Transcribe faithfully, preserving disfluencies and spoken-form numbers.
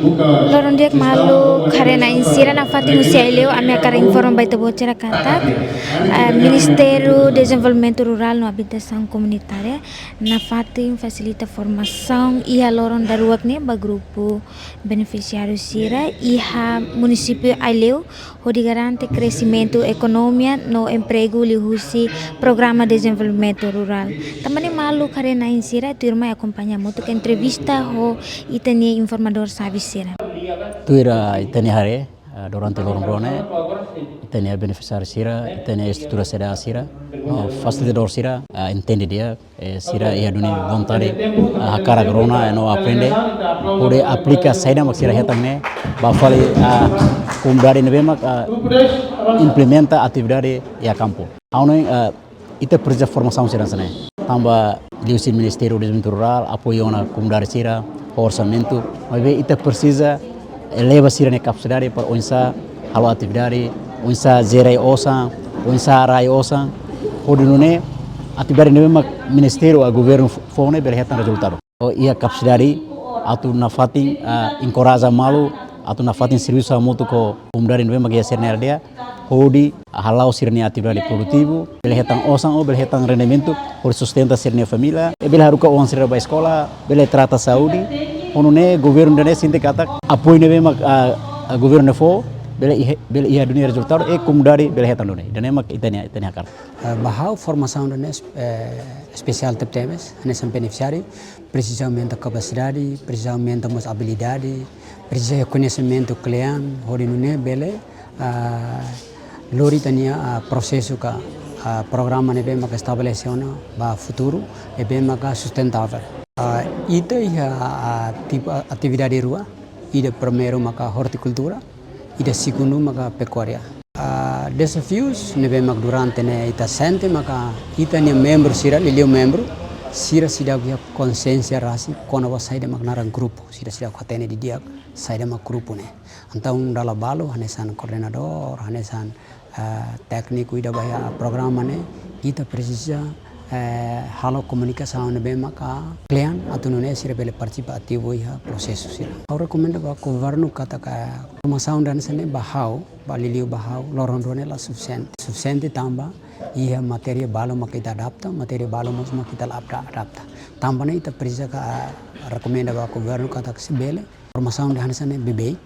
Loron di'ak maluk haree-na'in sira, nafatin husi Aileu ami hakarak informa ba ita-boot sira katak, eh, Ministériu Dezenvolvimentu Rurál no Abitasaun Komunitária nafatin fasilita formasaun iha loron daruak ne'e ba grupu benefisiáriu sira iha munisípiu Aileu, hodi garante kresimentu ekonomia no empregu liuhusi programa dezenvolvimentu rurál. Tanba ne'e maluk haree-na'in sira, tuirmai akompaña hamutuk entrevista ho ita-nia informadór xave sira. Tuir ita-nia haree, eh, durante loron rua ne'e, ita-nia benefisiáriu sira, ita-nia estrutura S D A sira, no fasilitadór sira, eh, entende di'ak, eh, sira iha duni vontade, ah, hakarak rona, eh, no aprende, hodi aplika saida mak sira hetan ne'e ba fali, ah, komunidade ne'ebé mak, ah, implementa atividade iha kampu. Ha'u hanoin, ah, ita presiza formasaun sira hanesan ne'e. Tanba liuhusi Ministériu Dezenvolvimentu Rurál apoiu ona komunidade sira ho orsamentu, maibé ita presiza eleva sira-nia kapasidade para oinsá halo atividade, oinsá jere osan, oinsá rai osan, hodi nune'e atividade ne'ebé mak ministériu ka governu fó ne'e bele hetan rezultadu. Iha kapasidade atu nafatin, ah, enkoraja malu, atu nafatin servisu hamutuk ho komunidade ne'ebé mak iha sira-nia aldeia, hodi hala'o sira-nia atividade produtivu, bele hetan osan ou bele hetan rendimentu, hodi sustenta sira-nia família, i bele haruka oan sira ba eskola, bele trata saúde, ho nune'e governu ida-ne'e sente katak apoiu ne'ebé mak, ah, ah, governu ne'e fó, bele iha, bele iha duni rezultadu, i komunidade bele hetan duni. Ida-ne'e mak ita-nia, ita-nia hakarak. Eh, ba ha'u formasaun ida-ne'e, eh, espesiál tebetebes, hanesan benefisiáriu, presiza aumenta kapasidade, presiza aumenta mós abilidade, presiza koñesimentu kle'an, hodi nune'e bele, ah, lori ita-nia, ah, prosesu ka, ah, programa ne'ebé maka estabelese ona ba futuru, ne'ebé maka sustentável. Ah, ita iha, ah, tipu atividade rua, ida primeiru maka ortikultura, ida segundu maka pekuária. Ah, dezafius ne'ebé mak durante ne'e ita sente maka ita-nia membru sira, liuliu membru sira seidauk iha konsiénsia rasik kona-ba saida mak naran grupu, sira seidauk hatene didi'ak saida mak grupu ne'e. Entaun dala balu hanesan koordenadór, hanesan, ah, tékniku ida ba iha programa ne'e, ita presiza, eh, halo komunikasaun ne'ebé maka kle'an atu nune'e sira bele partisipa ativu iha prosesu sira. Ha'u rekomenda ba governu katak formasaun ida hanesan ne'e ba ha'u, ba liuliu ba ha'u, loron rua ne'e la sufisiente. Sufisiente tanba iha matéria balu maka ita adapta, matéria balu mós maka ita la adapta. Tanba ne'e ita presiza ka, ah, rekomenda ba governu katak se bele formasaun ida hanesan ne'e beibeik,